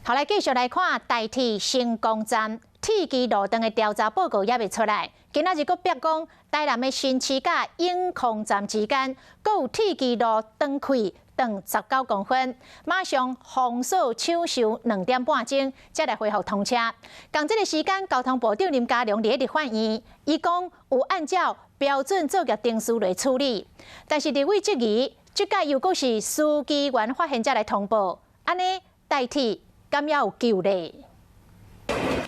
好，來繼續來看台鐵成功站鐵支路斷的調查報告猶未出來。今仔日閣爆講，台南的新市佮永康站之間，閣有鐵支路斷開斷19公分，馬上封鎖搶修2點半鐘，才來恢復通車。仝這个時間，交通部長林佳龍佇咧立法院，伊講有按照標準作業程序來處理，但是立委質疑，這擺又閣是司機員發現才來通報，按呢台鐵敢猶有救咧？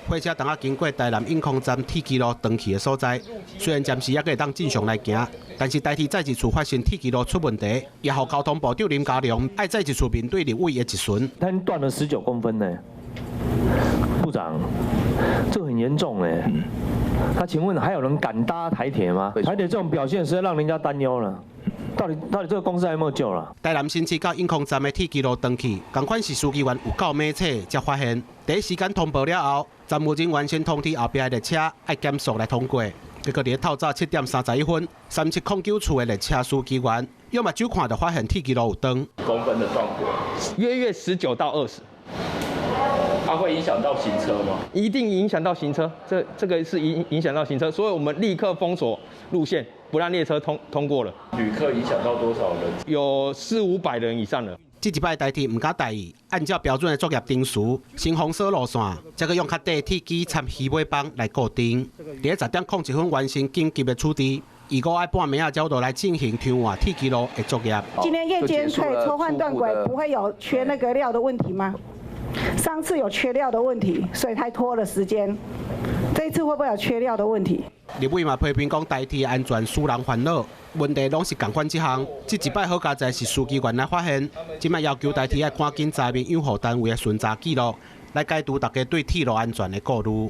火車當仔經過台南永康站鐵支路斷去的所在，雖然暫時猶閣會當正常來行，但是台鐵再一次發現鐵支路出問題，也予交通部長林佳龍愛再一次面對立委的質詢。它斷了19公分呢，部長，這很嚴重呢。那請問還有人敢搭台鐵嗎？台鐵這種表現實在讓人家擔憂了。到底這個公司還有沒有救了？台南新市到永康站的鐵支路斷去，仝款是司機員有夠明確才發現，第一時間通報了後，站務人員先通知後壁的列車愛減速來通過。結果佇咧透早7點31分，3709處的列車司機員用目睭看就發現鐵支路有斷。公分的斷軌，約約19到20。它會影響到行車嗎？一定影響到行車，這個是影響到行車，所以我們立刻封鎖路線，不讓列車通過了。旅客影響到多少人？有四五百人以上了。這一擺台鐵毋敢大意，按照標準的作業程序，先封鎖路線，才閣用較短的鐵支摻魚尾枋來固定。佇咧10點01分完成緊急的處置，預估愛半暝仔才有來進行調換鐵支路的作業。今天夜間可以抽換斷軌，不會有缺那個料的問題嗎？上次有缺料的問題，所以才拖了時間。這一次會不會有缺料的問題？立委嘛批評講台鐵安全使人煩惱，問題攏是仝款這項。這一擺好佳哉是司機員來發現，這擺要求台鐵愛趕緊查明養護單位的巡查記錄，來解除大家對鐵路安全的顧慮。